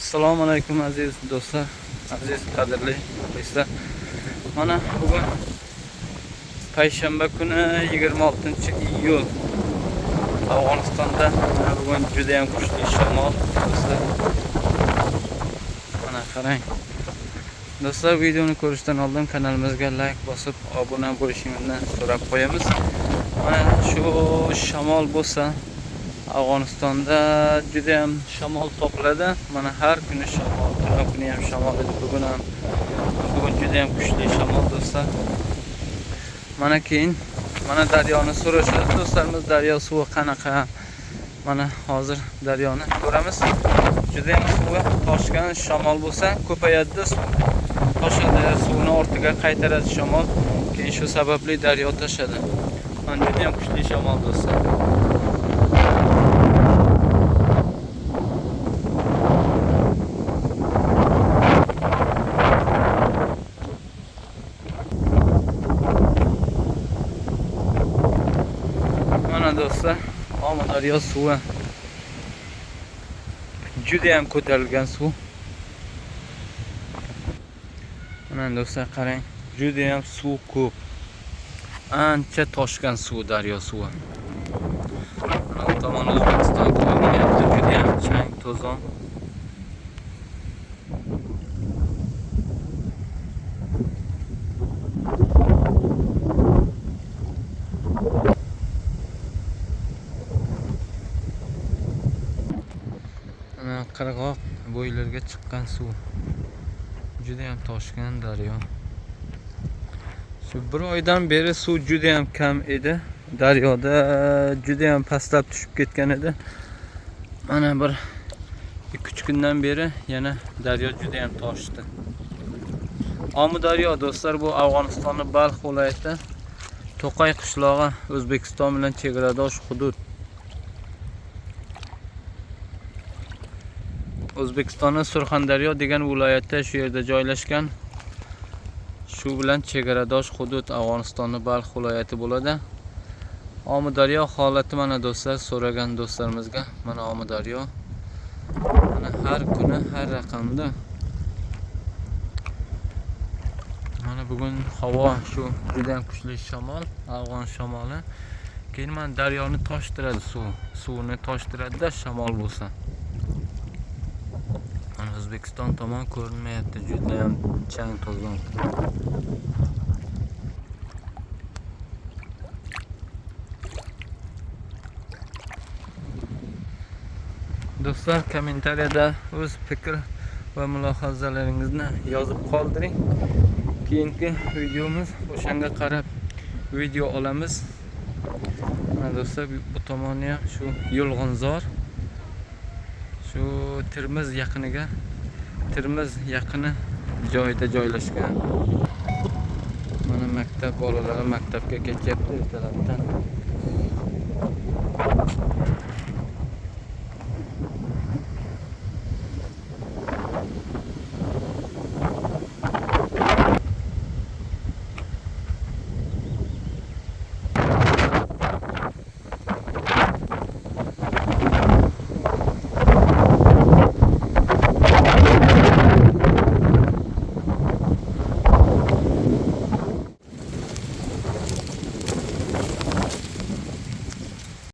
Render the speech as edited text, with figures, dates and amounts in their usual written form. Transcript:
Assalomu alaykum aziz do'stlar, aziz qadrli muxlislar. Mana bugun payshanba kuni 26-iyul. Afg'onistonda mana bugun juda ham kuchli shamol do'stlar. Mana qarang. Do'stlar, videoni ko'rishdan oldin kanalimizga like bosib obuna bo'lishingizni so'rab qo'yamiz. Mana shu shamol bo'lsa Afg'onistonda juda ham shamol topiladi. Mana har kuni shamol, tunov kuni ham shamol edi, bugun ham. Bugun juda ham kuchli shamol do'stlar. Mana keyin mana daryoni so'rashadi do'stlarimiz, daryo suvi qanaqa? Mana hozir daryoni ko'ramiz. Juda ham suvi toshgan, shamol bo'lsa ko'payadi, suv toshadi, suvni ortiga qaytaradi shamol. Keyin shu sababli daryo toshadi. Mana juda ham kuchli shamol do'stlar. Mana do'stlar, Omudaryo suvi juda ham ko'tarilgan suv. Mana do'stlar qarang, juda ham suv ko'p. Ancha toshgan suv, daryo suvi. Mana bu tomon O'zbekiston ko'rinyapti, juda ham chang, to'zon. Mana qirg'oq bo'ylarga chiqqan suv. Juda ham toshgan daryo. Shu bir oydan beri suv juda ham kam edi. Daryoda juda ham pastlab tushib ketgan edi. Mana bir 2-3 kundan beri yana daryo juda ham toshdi. Omudaryo do'stlar, bu Afg'onistonning Balx viloyati To'qay qishlog'i, O'zbekiston bilan chegaradosh hudud. O'zbekistonning Surxondaryo degan viloyatda shu yerda joylashgan. Shu bilan chegaradosh hudud Afg'onistonning Balx viloyati bo'ladi. Omudaryo holati mana do'stlar, so'ragan do'stlarimizga mana Omudaryo. Mana har kuni har raqamda. Mana bugun havo shu juda ham kuchli shamol, afg'on shamoli. Keyin mana daryoni toshtiradi suv. Suvni toshtiradi-da shamol bo'lsa. Mana O'zbekiston tomon ko'rinmayapti, juda ham chang to'zon. Do'stlar, kommentariyada o'z fikr va mulohazalaringizni yozib qoldiring. Keyingi videomiz o'shanga qarab video olamiz. Mana do'stlar, bu tomoni ham shu Yo'lg'inzor. Shu Termiz yaqiniga, Termiz yaqini joyda joylashgan. Mana maktab bolalari maktabga ketyapti ertalabdan.